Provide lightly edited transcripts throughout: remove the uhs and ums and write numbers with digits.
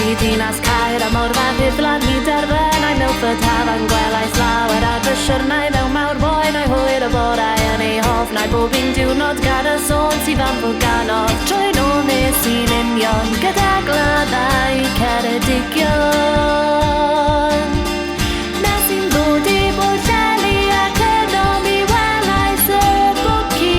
i dinas Caer a Morfa Rhuddlan i derfynau Milford Hafan. Gwelais lawer ar fy siwrnai mewn mawr boen o'i hwyr y borau yn ei hofnau bob un diwrnod gan y sôn sydd am fwganodd trwy nôl nes i'n union gyda gladdau Ceredigion. Nes i'n ddod i Bwllheli ac yno mi welais y bwci.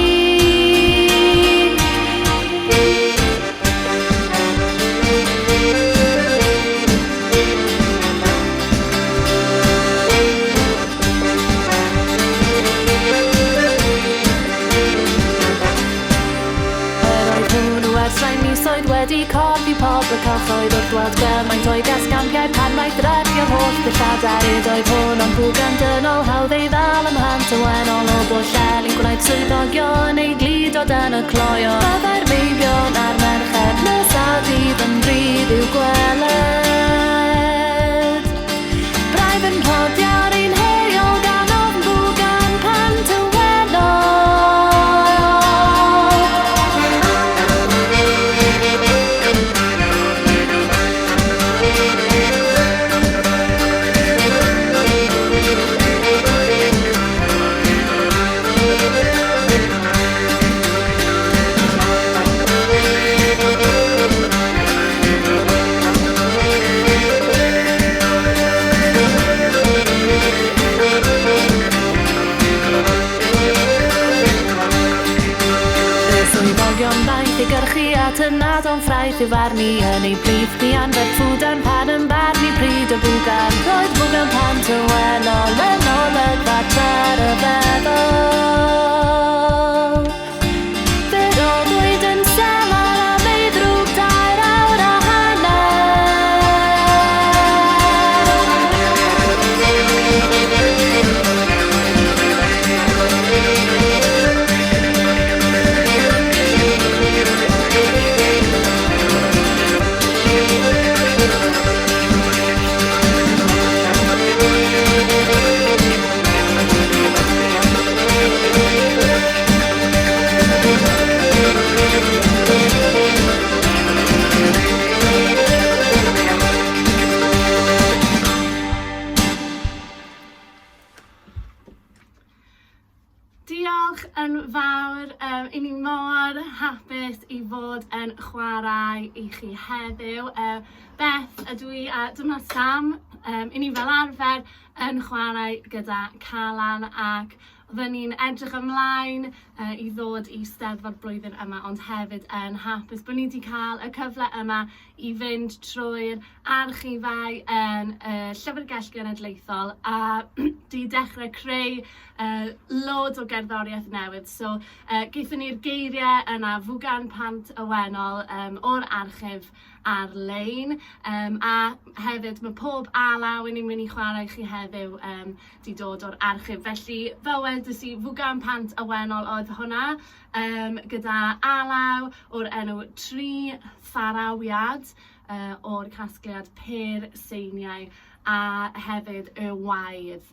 Yr oedd hwnnw ers rhai misoedd wedi colli pobl y cylchoedd wrth weld gymaint o'i gasgampiau pan wnaeth drefio'r holl ddillad Nid oedd hwn ond bwgan dynol hawdd ei ddal ym mhant y wennol o Bwllheli'n gwnaeth swyddogion ei gludo dan y cloeon. Byddai'r meibion a'r merched nos a dydd yn rhydd i'w gweled. Braidd yn rhodio ar ein heol gan ofn bwgan pant y wennol. Y swyddogion ddaeth i gyrchu at y nadon ffraeth i'w farnu yn ei plith buan fel ffwdan pan yn barnu pryd y bwgan roedd bwgan pan tywelol yn olygfa tra rhyfeddol. Fe roddwyd yn selar am ei ddrwg dair awr a hanner. Diolch yn fawr. 'Y ni mor hapus i fod yn chwarae i chi heddiw. Beth ydw i a dyma Sam. 'Y ni fel arfer yn chwarae gyda Calan ac oedden ni'n edrych ymlaen i ddod i Steddfod blwyddyn yma ond hefyd yn hapus bod ni 'di cael y cyfle yma i fynd trwy'r archifau yn y Llyfrgell Genedlaethol a 'di dechrau creu loads o gerddoriaeth newydd. So gaethon ni'r geiriau yna, Fwgan Pant y Wennol, o'r archif ar-lein a hefyd mae pob alaw 'yn ni'n mynd i chwarae i chi heddiw 'di dod o'r archif. Felly fel wedes i, Fwgan Pant y Wennol oedd hwnna gyda alaw o'r enw Tri Pharawiad o'r casgliad Pêr Seiniau a hefyd Y Waedd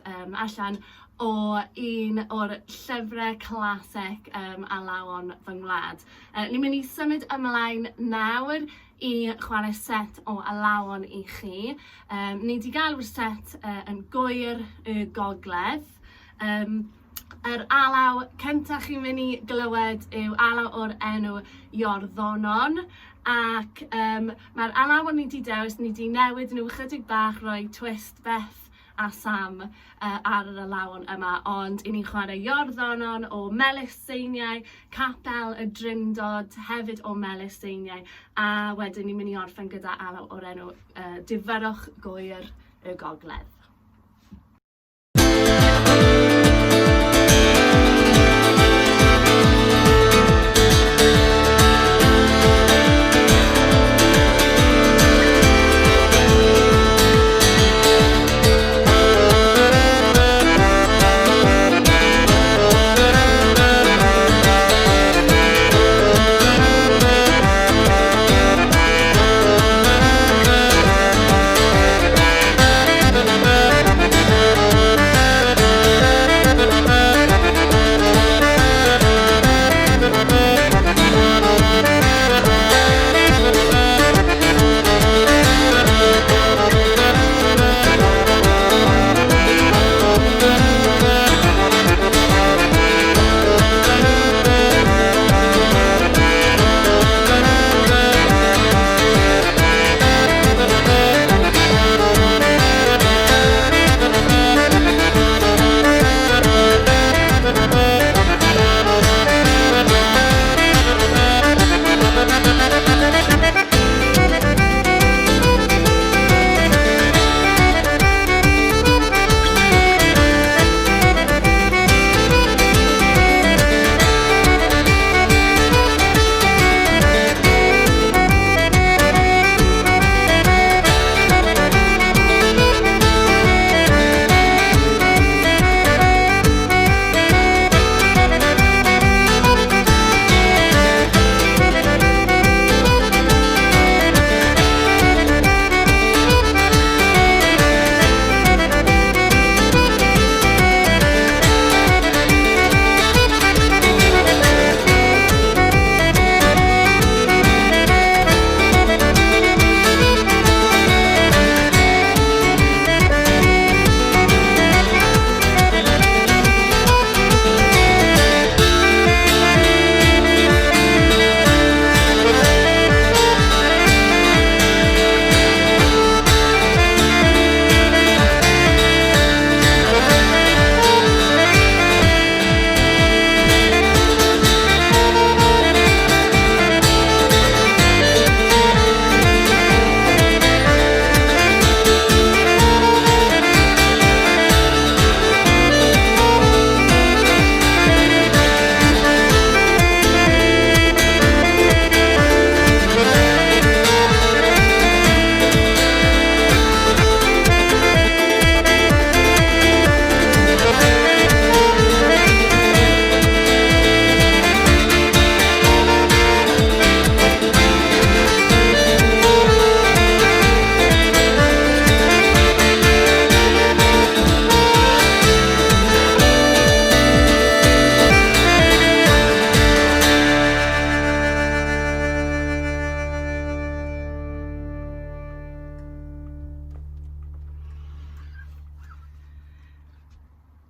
allan o un o'r llyfrau clasic alawon fy ngwlad. Ni'n mynd i symud ymlaen nawr i chwarae set o alawon i chi. Ni 'di galw'r set yn Gŵyr y Gogledd. Yr alaw cynta chi'n mynd i glywed yw alaw o'r enw Iorddonon ac mae'r alawon ni 'di dewis, ni 'di newid nhw chydig bach, rhoi twist Beth a Sam ar yr alawon yma, ond 'y ni'n chwarae Iorddonon o Melys Seiniau, Capel y Drindod hefyd o Melys Seiniau, a wedyn ni'n mynd i orffen gyda alaw o'r enw Difyrrwch Gŵyr y Gogledd.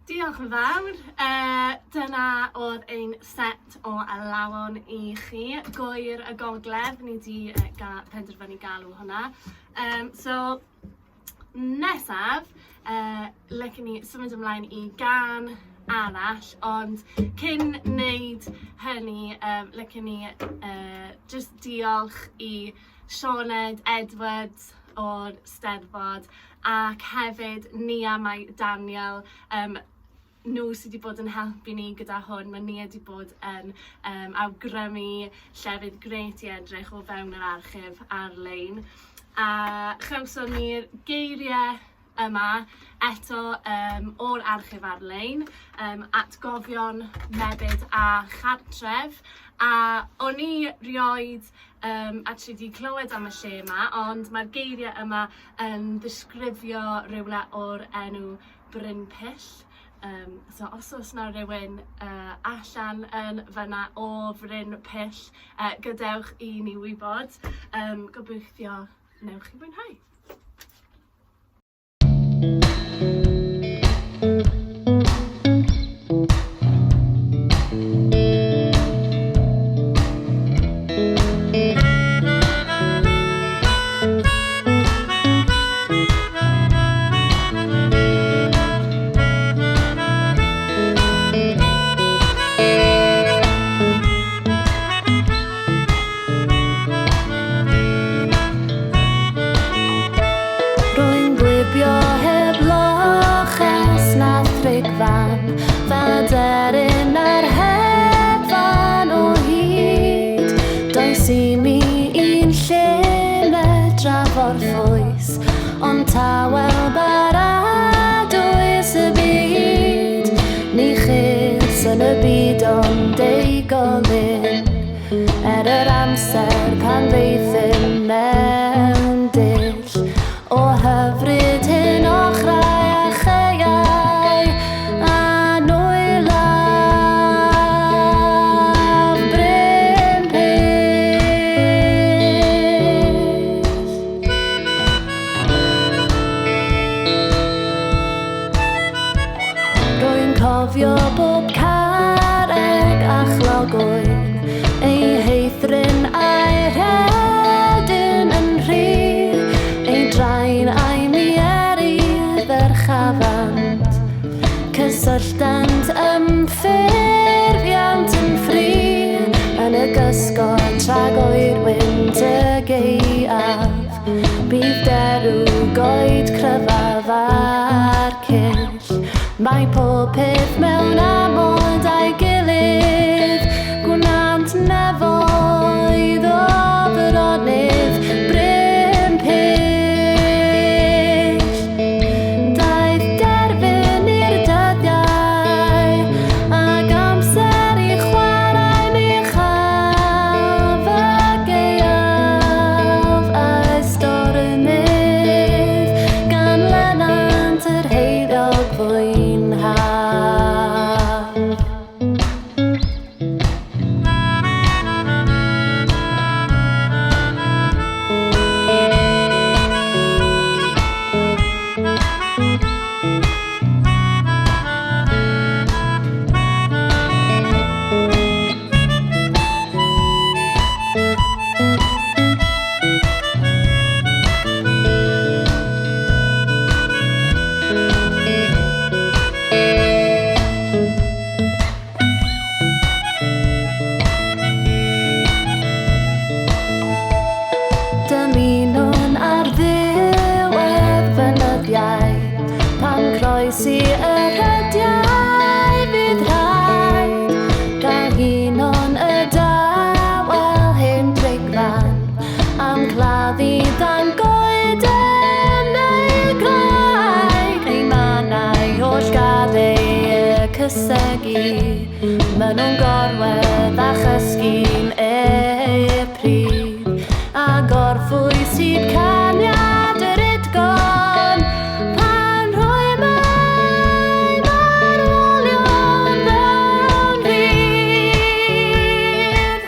Diolch yn fawr. Dyna oedd ein set o alawon i chi. Gwyr y Gogledd, ni di penderfynu galw hwnna. So, nesaf, licen ni symud ymlaen i gân arall, ond cyn wneud hynny, licen ni jyst diolch i Sioned Edwards o'r Steddfod ac hefyd Nia Mai Daniel yym nhw sy 'di bod yn helpu ni gyda hwn. Ma' Nia 'di bod yn yym awgrymu llefydd grêt i edrych o fewn yr archif ar-lein a chawson ni'r geirie yma eto yym o'r archif ar-lein yym atgofion mebyd a chartref a o'n i rioed yym actually 'di clywed am y lle yma ond mae'r geiriau yma yn ddisgrifio rywle o'r enw Bryn Pyll yym so os oes 'na rywun yy allan yn fan'na o Fryn Pyll yy gadewch i ni wybod yym gobeithio wnewch chi fwynhau. Rwy'n gwibio heb loches na thrigfan, fel aderyn ar hedfan o hyd. Does i mi un lle medraf orffwys, ond tawel baradwys y byd. Ni chys yn y byd ond ei golyn. Er yr amser pan ddeithum mewn dull o hyfryd hyn ochrau a chaeau a nwylaf Bryn Pyll. Rwy'n cofio bob carreg a chlogwyn, ei heithrin a'i rhedyn yn rhy, ei drain a'i mieri ddyrchafant. Cysylltant ymffurfiant yn ffri, yn y gysgod tragoer wynt y gaeaf. Bydd derw goed cryfaf a'r cyll. Mae pob peth mewn amod a'i gilydd. Gwnant nefoedd o fyronydd Bryn Pyll. Daeth derfyn i'r dyddiau ac amser i chwarae ni chaf y gaeaf a'i stormydd gan lenant yr heulog fwynhaf. Dymunwn ar ddiwedd fy nyddiau, pan croesi y rhydiau fydd rhaid gael hunon y dawel hen drigfan am claddu dan goeden neu graig neu mannau holl gaddeu y cysegu. Maen nhw'n gorwedd a chysgu'n eu pryd, a gorffwys hyd caniad yr udgorn, pan rhoi mae marwolion mewn rhydd.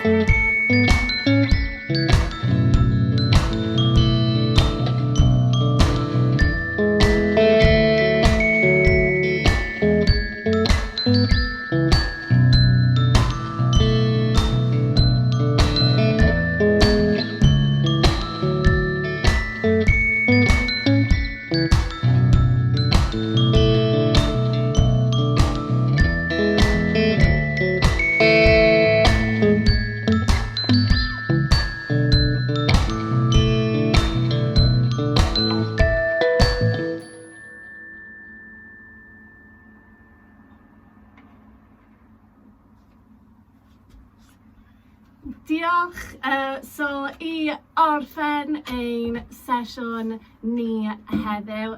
Diolch. So i orffen ein sesiwn ni heddiw,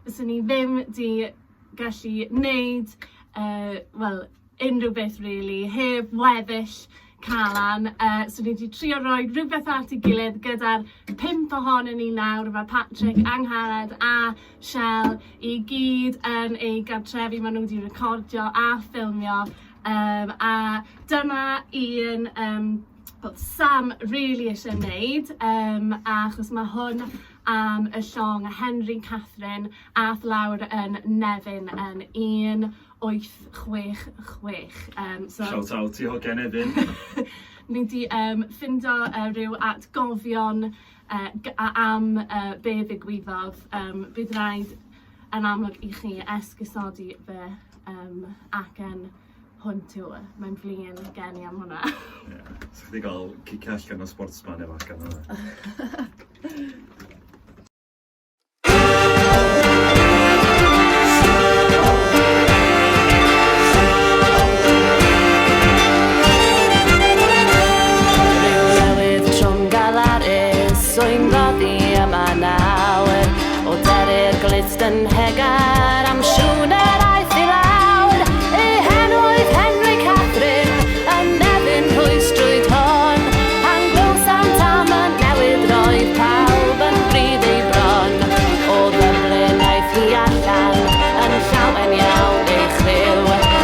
fyswn ni ddim 'di gallu wneud wel, unrhyw beth rili heb weddill Calan. So ni 'di trio rhoi rhywbeth at ei gilydd gyda'r pump ohonyn ni nawr. Mae Patrick, Angharad a Shell i gyd yn eu gartrefi. Maen nhw wedi recordio a ffilmio. A dyma un oedd Sam rili eisiau wneud, achos mae hwn am y llong Henry Catherine ath lawr yn Nefyn yn 1866. So Shout out i hogia Nefyn. Ni 'di ffindo rhyw atgofion am be ddigwyddodd. Bydd rhaid yn amlwg i chi esgusodi fy acen hwnt yw e. Mae'n flin gen i am hwnna. Ie. Sa chdi gael cicio allan o Sportsman efo acen hwnna. Rhyw newydd trwm galarus Swy'n godi yma nawr O dery'r glust yn hegar Am siwner aeth i lawr Ei henw oedd Henry Catherine Yn nefyn rhwystrwyd hon Pan glywsant am y newid Roedd pawb yn brudd ei bron O Ddublin aeth hi allan Yn llawen iawn ei chlyw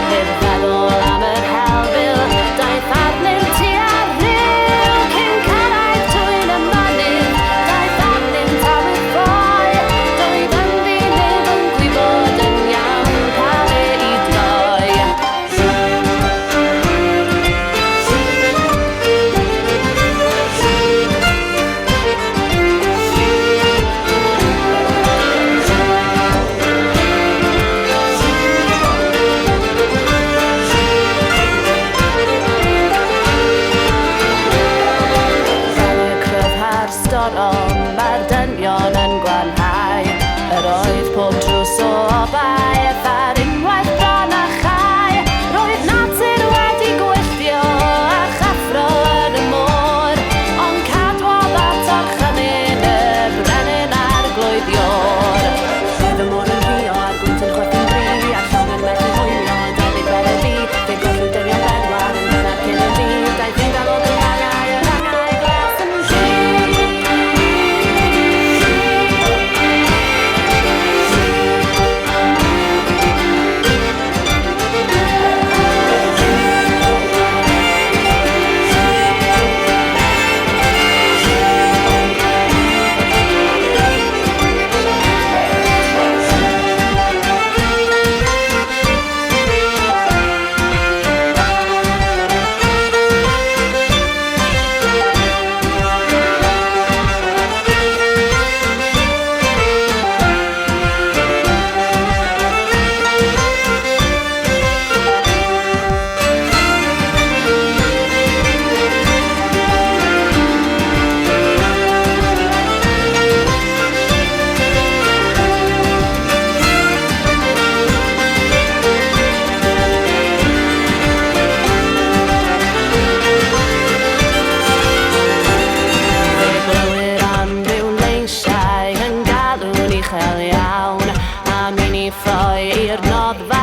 Heb feddwl am yr helbul Daeth arnynt tua'r rhyw Cyn cyrraedd twyn y mynydd Daeth arnynt awyr ffoi Doedd ynddi neb yn gwybod yn iawn Pa le i droi. Fel y cryfha'r storom, mae'r dynion yn gwanhau. Yr oedd pob drws o obaith ar unwaith bron a chau. Roedd natur wedi gwylltio a chaffro yn y môr, ond cadwodd at orchymyn y brenin arglwydd Ior. Roedd y môr yn rhuo a'r gwynt yn chwythu'n gry, a'r llong yn methu hwylio, yn debyg fel y fi. Fe gollwyd dynion bedwar yn gynnar cyn y dydd, daeth rhyfel o gymhangau yr angau glas yn rhydd. Fe glywir am ryw leisiau yn galw'n uchel iawn am i ni ffoi i'r noddfa.